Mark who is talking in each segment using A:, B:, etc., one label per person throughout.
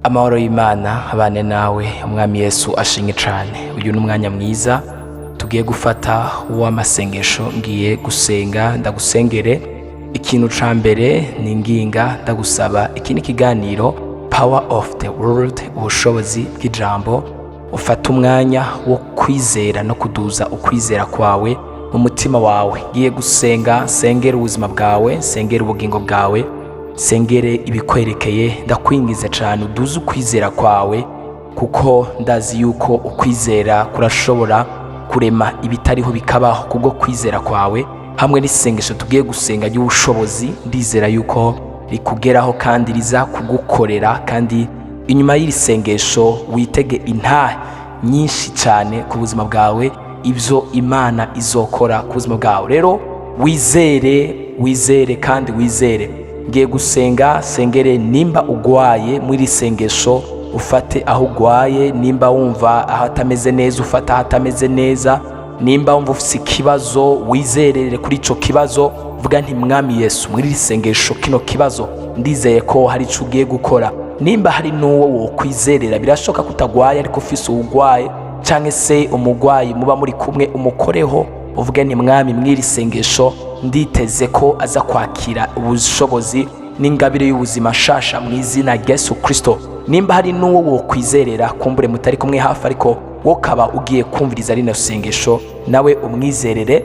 A: Amahoro y'Imana abane nawe. Umwami Yesu ashinge cane. Uyu ni umwanya mwiza tugiye gufata w'amasengesho. Ngiye gusenga, ndagusengere. Ikintu ca mbere ni nginga ndagusaba, iki ni ikiganiro Power of the Word, ubushobozi bw'ijambo. Ufate umwanya wo kwizera no kuduza ukwizera kwawe mu mutima wawe. Ngiye gusenga, nsengere ubuzima bwawe, nsengere ubugingo bwawe, sengere ibikwerekeye. Ndakwingiza cyane uduze ukwizera kwawe, kuko ndazi yuko ukwizera kurashobora kurema ibitariho bikabaho. Kubwo kwizera kwawe hamwe n'isengesho tugiye gusenga ry'ubushobozi, ndizera yuko rikugeraho kandi riza kugukorera. Kandi inyuma y'iri sengesho witege intahe nyinshi cyane ku buzima bwawe, ibyo Imana izokora ku buzima bwawe. Rero wizere, wizere kandi wizere. Ngiye gusenga, sengere. Nimba ugwaye, muri iri sengesho ufate aho ugwaye. Nimba wumva aho atameze neza, ufate aho atameze neza. Nimba wumva ufite ikibazo, wizerere kuri ico kibazo. Vuga nti: "Mwami Yesu, muri iri sengesho kino kibazo ndizeye ko hari ico ugiye gukora." Nimba hari n'uwo wokwizerera, birashoboka ko utagwaye ariko ufise uwugwaye canke se umugwayi muba muri kumwe, umukoreho, uvuge nti: "Mwami, mw'iri sengesho nditeze ko aza kwakira ubushobozi n'ingabire y'ubuzima nshasha mu izina rya Yesu Kristo." Nimba hari n'uwo wokwizerera, kumbure mutari kumwe hafi, ariko wo kaba ugiye kumviriza rino sengesho, nawe umwizerere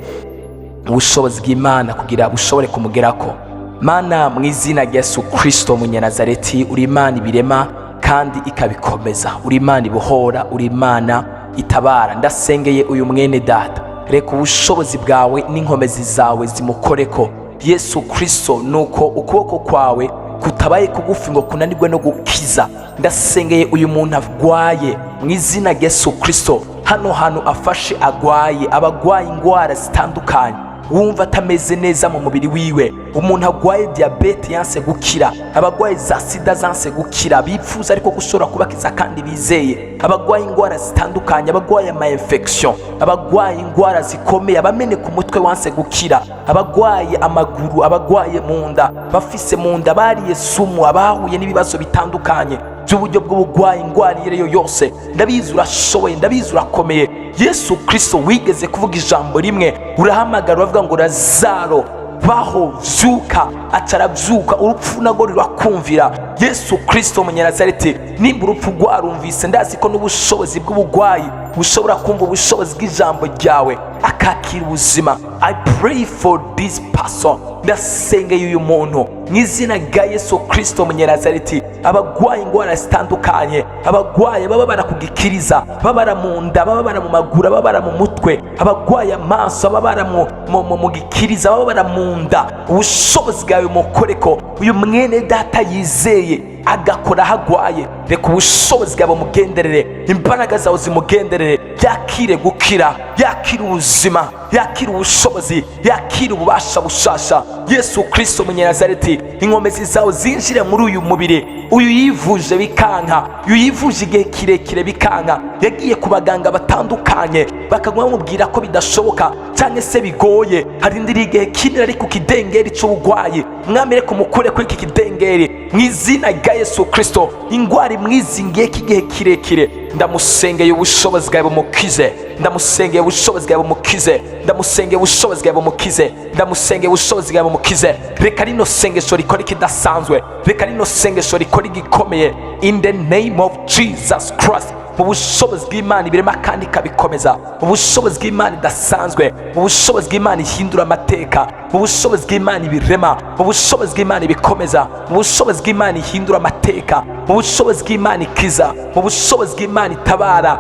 A: ubushobozi bw'Imana kugira bushobore kumugerako. Mana, mu izina rya Yesu Kristo Munyanazareti, uri Imana ibirema kandi ikabikomeza, uri Imana ibohora, uri Imana itabara. Ndasengeye uyu mwene data, reka ubushobozi bwawe n'inkomezi zawe zimukoreko. Yesu Kristo, nuko ukuboko kwawe kutabaye kugufi ngo kunanirwe no gukiza. Ndasengeye uyu muntu arwaye mu izina rya Yesu Kristo. Hano hantu afashe agwaye, abagwaye indwara zitandukanye, wumva atameze neza mu mubiri wiwe, umuntu agwaye diyabete yanse gukira, abagwaye za sida zanse gukira, bipfuza ariko gushobora kubakiza kandi bizeye, abagwaye indwara zitandukanye, abagwaye ama infection, abagwaye indwara zikomeye, abameneka umutwe wanse gukira, abagwaye amaguru, abagwaye mu nda, bafise mu nda bariye sumu, abahuye n'ibibazo bitandukanye by'uburyo bw'ubugwayi, indwara iyo ariyo yose, ndabizi urashoboye, ndabizi urakomeye. Yesu Kristo, wigeze kuvuga ijambo rimwe, urahamagara uravuga ngo: "Lazaro, baho, vyuka." Aca aravyuka, urupfu narwo rurakumvira. Yesu Kristo Munyanazareti, nimba urupfu rwarumvise, ndazi ko n'ubushobozi bw'ubugwayi bushobora kumva ubushobozi bw'ijambo ryawe akakira ubuzima. I pray for this person. Ndasengeye uyu muntu mu izina rya Yesu Kristo Munyanazareti. Abagwaye indwara zitandukanye, abagwaye bababara ku gikiriza, babara mu nda, bababara mu maguru, ababara mu mutwe, abagwaye amaso, ababara mu gikiriza, ababara mu nda, ubushobozi bwawe mukoreko. Uyu mwene data yizeye agakora aho agwaye, reka ubushobozi bwawe bumugenderere, imbaraga zawe zimugenderere, yakire gukira, yakire ubuzima, yakire ubushobozi, yakire ububasha bushasha. Yesu Kristo Munyanazareti, inkomezi zawe zinjire muri uyu mubiri. Uyu yivuje bikanka, uyu yivuje igihe kirekire bikanka, yagiye ku baganga batandukanye bakaguma bamubwira ko bidashoboka cyangwa se bigoye, harindiriye igihe kinini ari ku kidengeri cy'ubugwayi. Mwami, reka umukure kuri iki kidengeri mu izina rya Yesu Kristo. Ingwara imwizingiye k'igihe kirekire, ndamusengeye, ubushobozi bwawe bumukize. Ndamusengeye, ubushobozi bwawe bumukize. Ndamusengeye, ubushobozi bwawe bumukize. Ndamusengeye, ubushobozi bwawe bumukize. Reka rino sengesho rikora ikidasanzwe, reka rino sengesho rikora igikomeye, in the name of Jesus Christ. Mu bushobozi bw'Imana ibirema kandi ikabikomeza, mu bushobozi bw'Imana idasanzwe, mu bushobozi bw'Imana ihindura amateka, mu bushobozi bw'Imana ibirema, mu bushobozi bw'Imana ibikomeza, mu bushobozi bw'Imana ihindura amateka, mu bushobozi bw'Imana ikiza, mu bushobozi bw'Imana itabara.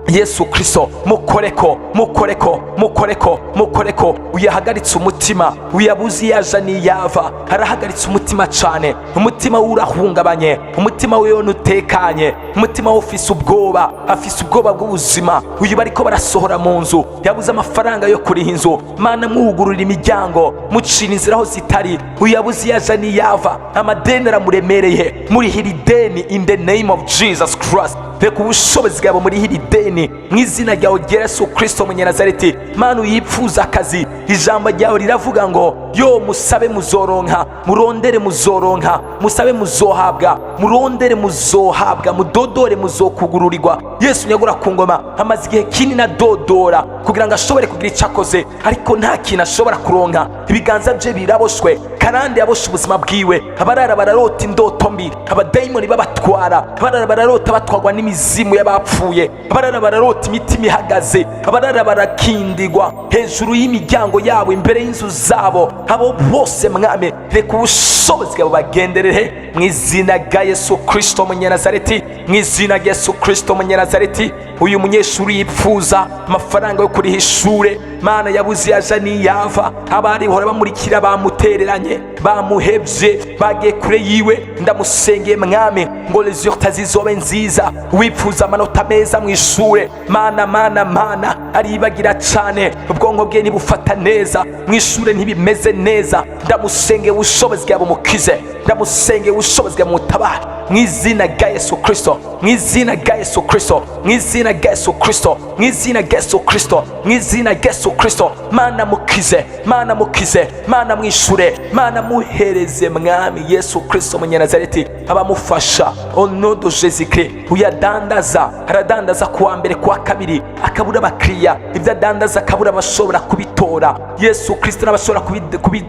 A: Yesu Kristo, mukoreko, mukoreko, mukoreko, mukoreko. Uyahagaritse umutima, uyabuze iyaja n'iyava, arahagaritse umutima cane, umutima we urahungabanye, umutima wiwe ntutekanye, umutima we ufise ubwoba, afise ubwoba bw'ubuzima. Uyu bariko barasohora mu nzu, yabuze amafaranga yo kuriha inzu. Mana, mwugururira imiryango, mucira inzira aho zitari. Uyu yabuze iyaja n'iyava, amadeni aramuremereye, murihira ideni in the name of Jesus Christ. Reka ubushobozi bwawe muri iri deni, mu izina ryawe Yesu Kristo Munyanazareti. Mana, uyipfuza akazi, ijambo ryawe riravuga ngo yo musabe muzoronka, murondere muzoronka, musabe muzohabwa, murondere muzohabwa, mudodore muzokugururirwa. Yesu nyagura ku ngoma, amaze igihe kinini adodora kugira ngo ashobore kugira icyo akoze, ariko nta kintu ashobora kuronka. Ibiganza bye biraboshwe, karande yaboshe ubuzima bwiwe. Abarara bararota indoto mbi, abadayimoni babatwara. Abarara bararota batwarwa n'imizimu y'abapfuye. Abarara bararota imitima ihagaze. Abarara barakindigwa hejuru y'imiryango yabo, imbere y'inzu zabo. Abo bose, Mwami, reka ubushobozi bwabo bagenderere, mu izina rya Yesu Kristo Munyanazareti, mu izina rya Yesu Kristo Munyanazareti. Uyu munyeshuri yipfuza amafaranga yo kuriha ishure, Mana, yabuze yaja niyava. Abari bahora bamurikira bamutereranye, bamuhevye, bagiye kure yiwe. Ndamusengeye, Mwami, ngo résultats zizobe nziza. Wipfuza amanota meza mu ishure, Mana, Mana, Mana, aribagira cane, ubwonko bwe ntibufata neza, mu ishure ntibimeze neza. Ndamusengeye, ubushobozi bwawe bumukize. Ndamusengeye, ubushobozi bwawe bumutabare, mu izina rya Yesu Kristo, mu izina rya Yesu Kristo, mu izina rya Yesu Kristo, mu izina rya Yesu Kristo, mu izina rya Yesu Kristo. Mana, mukize. Mana, mukize. Mana, mwishure. Mana, muhereze, Mwami Yesu Kristo Munyanazareti, abamufasha, au nom de Jésus Christ. Uyadandaza, aradandaza kuwa mbere, kuwa kabiri akabura abakiriya. Ibyo adandaza akabura abashobora kubitora, Yesu Kristo, n'abashobora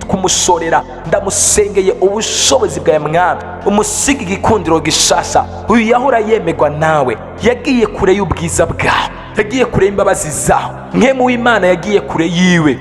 A: kumushorera. Ndamusengeye, ubushobozi bwawe, Mwami, umusiga igikundiro gishasha. Uyu yahora yemerwa nawe, yagiye kure y'ubwiza bwawe, yagiye kure y'imbabazi zawe. Mpwemu w'Imana yagiye kure yiwe.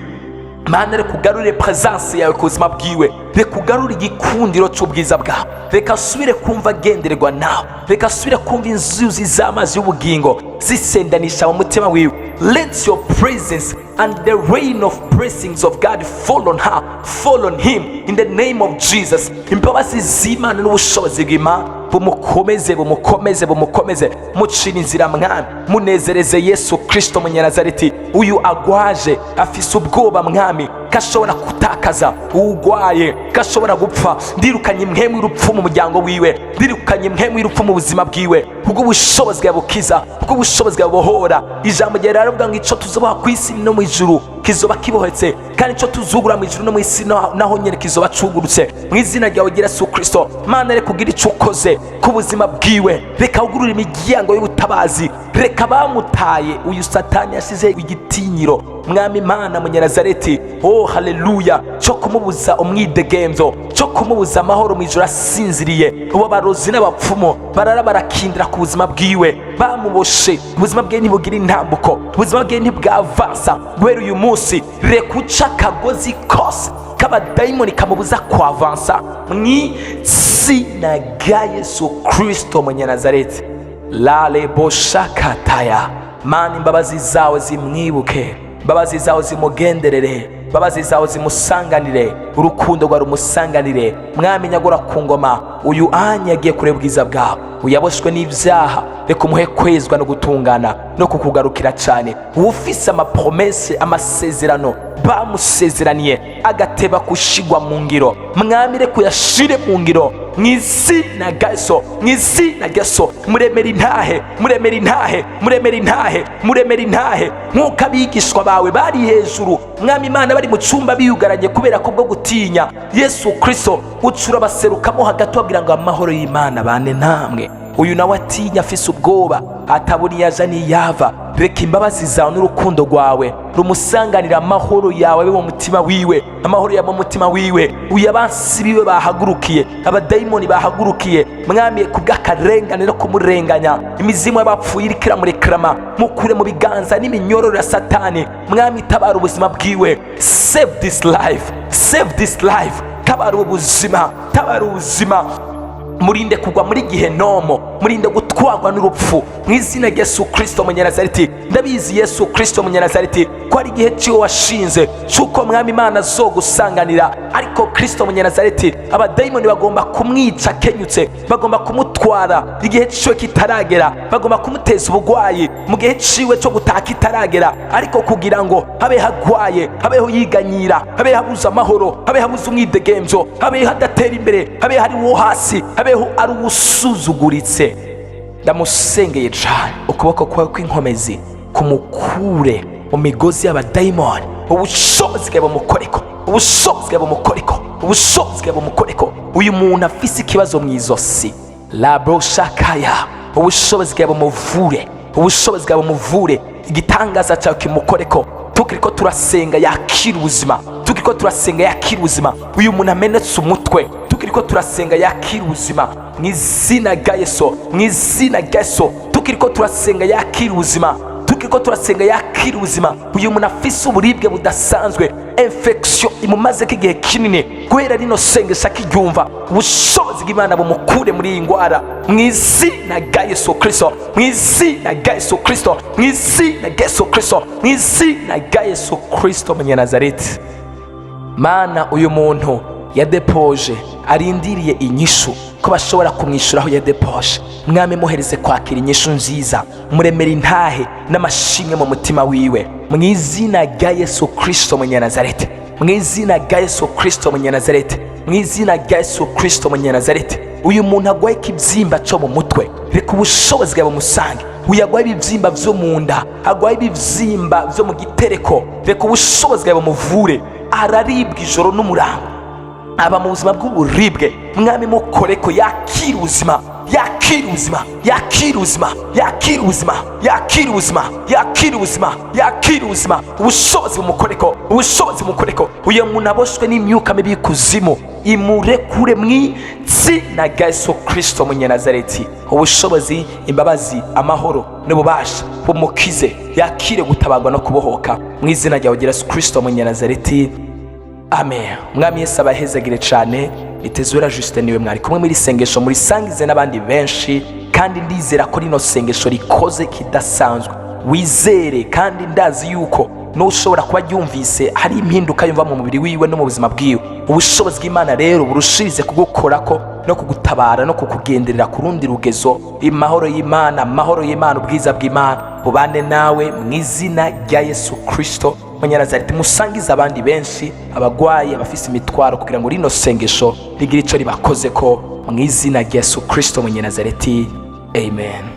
A: Mana, reka ugarure présence yawe ku buzima bwiwe. Reka ugarure igikundiro cy'ubwiza bwawe. Reka asubire kumva agendererwa nawe. Reka asubire kumva inzuzi z'amazi y'ubugingo zisendanisha mu mutima wiwe. Let your presence and the rain of blessings of God fall on her, fall on him, in the name of Jesus. Imbabazi z'Imana n'ubushobozi bw'Imana bumukomeze, bumukomeze, bumukomeze. Mucira inzira, Mwami. Munezereze, Yesu Kristo Munyanazareti. Uyu agwaje, afise ubwoba, Mwami, ko ashobora gutakaza. Ugwaye, ko ashobora gupfa, ndirukanye impwemu y'urupfu mu muryango wiwe. Ndirukanye impwemu y'urupfu mu buzima bwiwe, kubwo ubushobozi bwawe bukiza, kubwo ubushobozi bwawe bubohora. Ijambo ryawe riravuga ngo ico tuzoboha ku isi no mu ijuru kizoba kibohetse, kandi ico tuzugura mu ijuru no mu isi naho nyene kizoba cugurutse, mu izina ryawe Yesu Kristo. Mana, reka ugire ico ukoze ku buzima bwiwe. Reka ugurure imiryango y'ubutabazi. Reka bamutaye, uyu Satani yasize igitinyiro, Mwami Imana Munyanazareti, oh haleluya, cyo kumubuza umwidegemvyo, cyo kumubuza amahoro mu ijoro asinziriye. Ubu abarozi n'abapfumu barara barakindira ku buzima bwiwe, bamuboshe. Ubuzima bwe ntibugira intambuko, ubuzima bwe ntibwavansa. Guhera uyu munsi, reka uca akagozi kose k'abadayimoni kamubuza kwavansa, mu izina rya Yesu Kristo Munyanazareti. Lale boshakataya. Mana, imbabazi zawe zimwibuke, imbabazi zawe zimugenderere, imbabazi zawe zimusanganire, urukundo rwawe rumusanganire. Mwami nyagura ku ngoma, uyu anya agiye kureba ubwiza bwawe. Uyaboshwe n'ibyaha, reka umuhe kwezwa no gutungana no kukugarukira cyane. Ufise ama promesses, amasezerano bamusezeraniye agateba gushigwa mu ngiro, Mwami, reka uyashire mu ngiro, mu izina rya Yesu, mu izina rya Yesu. Muremera intahe, muremera intahe, muremera intahe, muremera intahe, nk'uko abigishwa bawe bari hejuru, Mwami Imana, bari mu cyumba biyugaranye kubera ko bwo gutinya, Yesu Kristo, ucura baserukamo hagati, babwira ngo amahoro y'Imana bane namwe. Uyu nawe atinya, afise ubwoba, atabona iyo aja n'iyava, reka imbabazi zawe n'urukundo rwawe rumusanganira. Amahoro yawe abe mu mutima wiwe, amahoro yawe mu mutima wiwe. Uyu abansi biwe bahagurukiye, abadayimoni bahagurukiye, Mwami, kubw'akarengane no kumurenganya, imizimu y'abapfuye iriko iramurekrama, mukure mu biganza n'iminyororo ya Satani. Mwami, tabara ubuzima bwiwe. Save this life, save this life. Tabara ubuzima, tabara ubuzima. Murinde kugwa muri gihenomo, murinde gutwarwa n'urupfu, mu izina rya Yesu Kirisito Munyanazareti. Ndabizi, Yesu Kirisito Munyanazareti, ko ari igihe ciwe washinze c'uko, Mwami Imana, azogusanganira. Ariko Kirisito Munyanazareti, abadayimoni bagomba kumwica akenyutse, bagomba kumutwara igihe ciwe kitaragera, bagomba kumuteza ubugwayi mu gihe ciwe cyo gutaha kitaragera. Ariko kugira ngo habe hagwaye, habeho yiganyira, habe habuze amahoro, habe habuze umwidegemvyo, habe hadatera imbere, habe hari uwo hasi, habeho ari uwusuzuguritse, ndamusengeye, ubushobozi bwawe bumutabare. Ndamusengeye cane, ukuboko kwawe kw'inkomezi kumukure mu migozi y'abadayimoni. Ubushobozi bwawe bumukoreko, ubushobozi bwawe bumukoreko, ubushobozi bwawe bumukoreko. Uyu muntu afise ikibazo mu izosi, labroshakaya, ubushobozi bwawe bumuvure, ubushobozi bwawe bumuvure. Igitangaza cyawe kimukoreko. Tukiriko turasenga yakira ubuzima, tukiriko turasenga yakira ubuzima. Uyu muntu amenetse umutwe, tukiriko turasenga yakira ubuzima mu izina rya Yesu, mu izina rya Yesu. Tukiriko turasenga yakira ubuzima, tukiriko turasenga yakira ubuzima. Uyu muntu afise uburibwe budasanzwe, infection imumazeko igihe kinini, guhera rino sengesho akiryumva, ubushobozi bw'Imana bumukure muri iyi ndwara mu izina rya Yesu Kristo, mu izina rya Yesu Kristo, mu izina rya Yesu Kristo, mu izina rya Yesu Kristo Munyanazareti. Mana, uyu muntu yadepoje arindiriye inyishu ko bashobora kumwishyura aho yadepoje, Mwami, muhereze kwakira inyishu nziza, muremera intahe n'amashimwe mu mutima wiwe, mu izina rya Yesu Kristo Munyanazareti, mu izina rya Yesu Kristo Munyanazareti, mu izina rya Yesu Kristo Munyanazareti. Uyu muntu agwaye ikibyimba cyo mu mutwe, reka ubushobozi bwawe bumusange. Uyu agwaye ibibyimba byo mu nda, agwaye ibibyimba byo mu gitereko, reka ubushobozi bwawe bumuvure. Araribwa ijoro n'umurango, aba mu buzima bw'uburibwe. Mwami, mukore ko yakira ubuzima, yakira ubuzima, yakira ubuzima, yakira ubuzima, yakira ubuzima, yakira ubuzima, yakira ubuzima. Ubushobozi bumukoreko, ubushobozi bumukoreko. Uyu muntu aboshwe n'imyuka mibi y'ikuzimu, imurekure mu izina rya Yesu Kristo Munyanazareti. Ubushobozi, imbabazi, amahoro n'ububasha bumukize, yakire gutabarwa no kubohoka mu izina ryawe Yesu Kristo Munyanazareti, amen. Umwami Yesu abahezagire cyane. Nitezura Justin niwe mwari kumwe muri sengesho, murisangize n'abandi benshi. Kandi ndizera ko rino sengesho rikoze kidasanzwe. Wizere, kandi ndazi yuko n'ushobora kuba ryumvise hari impinduka yumva mu mubiri wiwe no mu buzima bwiwe. Ubushobozi bw'Imana rero burushirize kugukorako no kugutabara no kukugenderera ku rundi rugezo. Amahoro y'Imana, amahoro y'Imana, ubwiza bw'Imana bubane nawe mu izina rya Yesu Kristo Munyanazareti. Musangize abandi benshi, abagwayi, abafise imitwaro, kugira ngo rino sengesho rigire ico ribakoze ko mu izina rya Yesu Kristo Munyanazareti, amen.